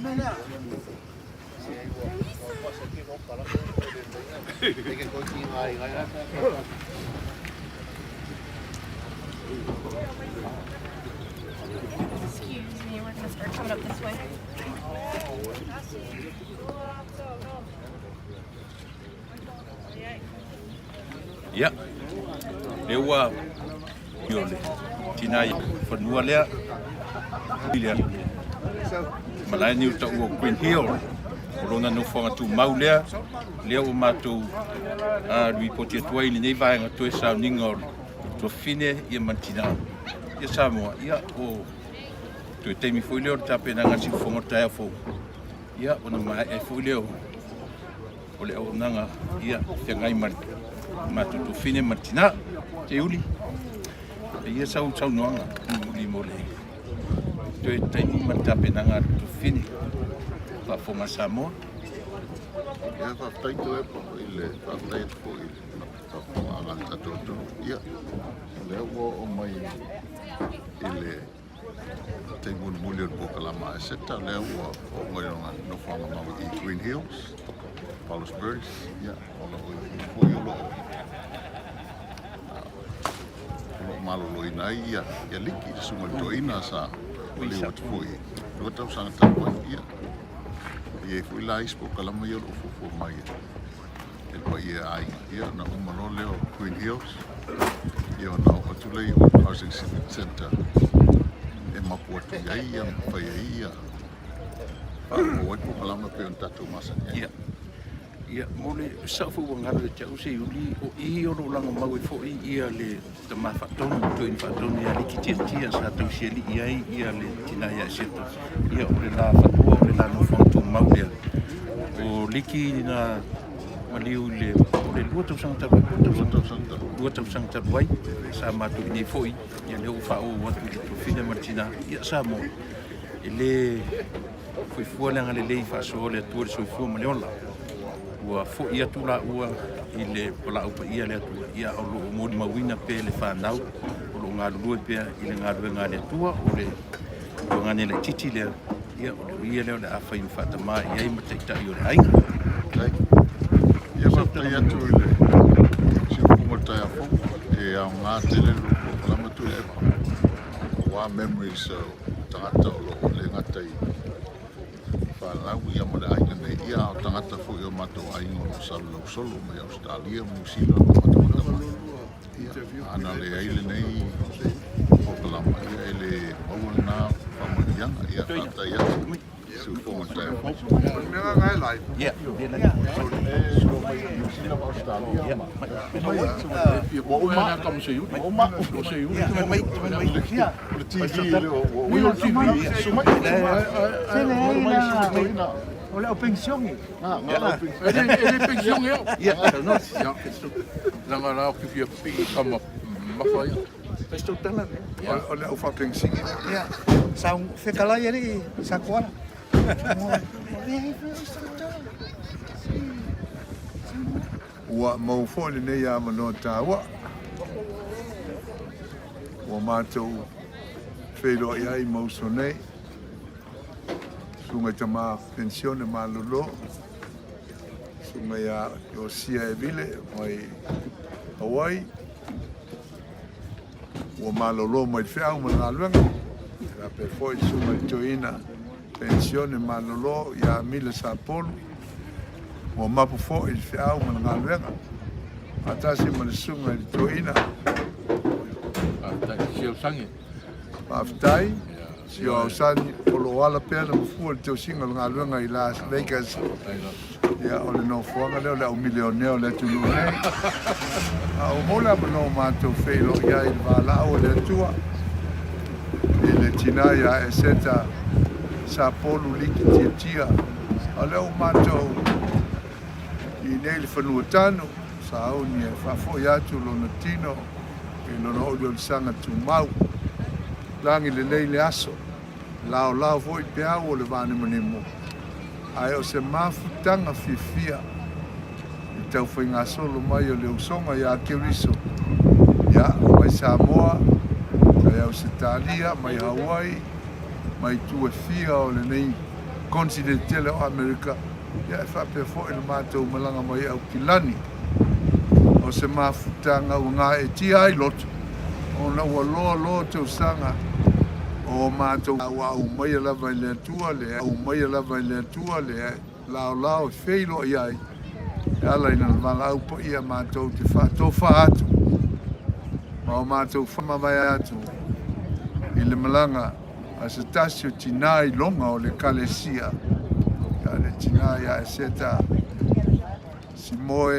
Excuse me, we're gonna start coming up this way. Ia, lea ua o le tina i fanua lea, lea malae niu taua o Green Hill, o lona nofoaga tumau lea, lea ua matou lipoti atu ai i lenei vaega toe sauniga o le tuafafine ia ma le tina ia Samoa, ia o toe taimi foi lea o le tapenaga a le siufofoga o le taeao fou, ia ona maea ai foi lea o le auaunaga ia feagai ma le matou tuafafine ma le tina. Seiuli, e ia sau saunoaga mulimuli mo le toe taimi ma le tapenaga a le tuafafine faafofoga a Samoa. Ia, faafetai Tuilaepa i le faafetai atu foi i le faafofogaaga a le tatou atunuu. Ia, o lea ua oo mai i le taimi mulimuli o le polokalama a Eseta, lea ua oo mai lona nofoaga mau i Green Hills, Palos Verdes. Ia, o lo o i foi o lo o o lo o maloloina ai ia, ia Liki, le susuga i le toeaina sa maliu atu foi i 2 tausaga talu ai. Ia, e i ai foi la isi polokalama ia o lo o fuafua mai e le paia aiga. Ia, ona uma loa lea o Green Hills, ia ona oo atu lea i o Housing Civic Centre e mapu atu i ai ia ma fai ai ia faaauau ai polokalama pei ona tatou masani ai. Ia, ia mo le sao foi ua galo ia te au Seiuli, o i o lo o lagomau ai foi ia le tama faatonu, toeaina faatonu ia Liki Tiatia sa tausialii ai ia le tina ia Eseta. Ia o le la fanua o le la nofoaga tumau lea. O Liki na maliu i le, o le 2 tausaga talu ai, 2 tausaga, 2 tausaga talu ai, sa matou i inei foi, ia lea ua faaauau atu i le tuafafine ma le tina, ia Samoa, e le foi fua le agalelei faasoa o le Atua i le soifua ma le ola. Ua foi atu laua i le valaau paia a le Atua, ia o lo o molimauina pea le fanau, o lo o galulue pea i le galuega a le Atua, o le tuagane laitiiti lea, ia o le ia lea o le a fai ma faatamā i ai ma taitai o le aiga. Ia, faafetai atu i le siufofoga o le taeao fou, e aoga tele le polokalama Tuilaepa aua memories o tagata o lo o le gata i fanau ia ma le aiga nei, ia a o tagata foi o matou aiga o lo o salalau solo mai Ausetalia ma Niu Sila o lo o matamata mai. Ia, ana leai lenei polokalama, ia e le maua lena faamanuiaga. Ia, faafetai atu siufofoga o le taeao fou. Ia, E Niu Sila ma Ausetalia ma ua uma ua uma o le TV le ua uma sumai mai suitoina. O le au pensione. E le pensione au. Ia, saunoa. Leaga la ou te fia pii tama mafa ia. Fai se tautala. O le au faapegisini. Ia, sa fetalai alii sa koala. Ua maua foi lenei avanoa taua ua matou feiloai ai ma uso nei, susuga i tama penisione malolo, susuga ia Iosia Evile mai Hawaii, ua malolo mai le feau ma le galuega, e faapea foi le susuga i le toeaina penisione malolo ia Mila Sapolu, ua mapu foi le feau ma le galuega, faatasi ma le susuga i le toeaina. Faafetai, Siausage. Faafetai, Sio Ausani, o lo o ala pea le mafua i le tausiga o le galuega i Las Vegas. Ia, o le nofoaga lea o le au milionea o le atunuu nei. A ua maua le avanoa matou feiloai ai i le valaau a le Atua i le tina ia Eseta Sapolu Liki Tiatia. A o lea ua matou i nei le fanua tanu, sauni e faafoi atu lona tino i lona oliolisaga tumau. Lagi lelei le aso, laolao foi peau o le vanemanemo, ae o se mafutaga fiafia i tau faigasolo mai o le usoga ia Keriso, ia, mai Samoa, mai Ausetalia, mai Hawaii, mai itu e fia o lenei Kontineti tele o Amerika, ia e faapea foi le matou malaga mai i Aukilani. O se mafutaga ua gaetia ai loto, ona ua loa loa tausaga o matou ua aumaia lava e le Atua le aumaia lava e le Atua le laolao e feiloai ai e ala i Lana valaau paia matou te faatofa atu ma o matou faamavae atu i le malaga a se tasi o tinā iloga o le Ekalesia, ia le tinā ia Eseta Simoe.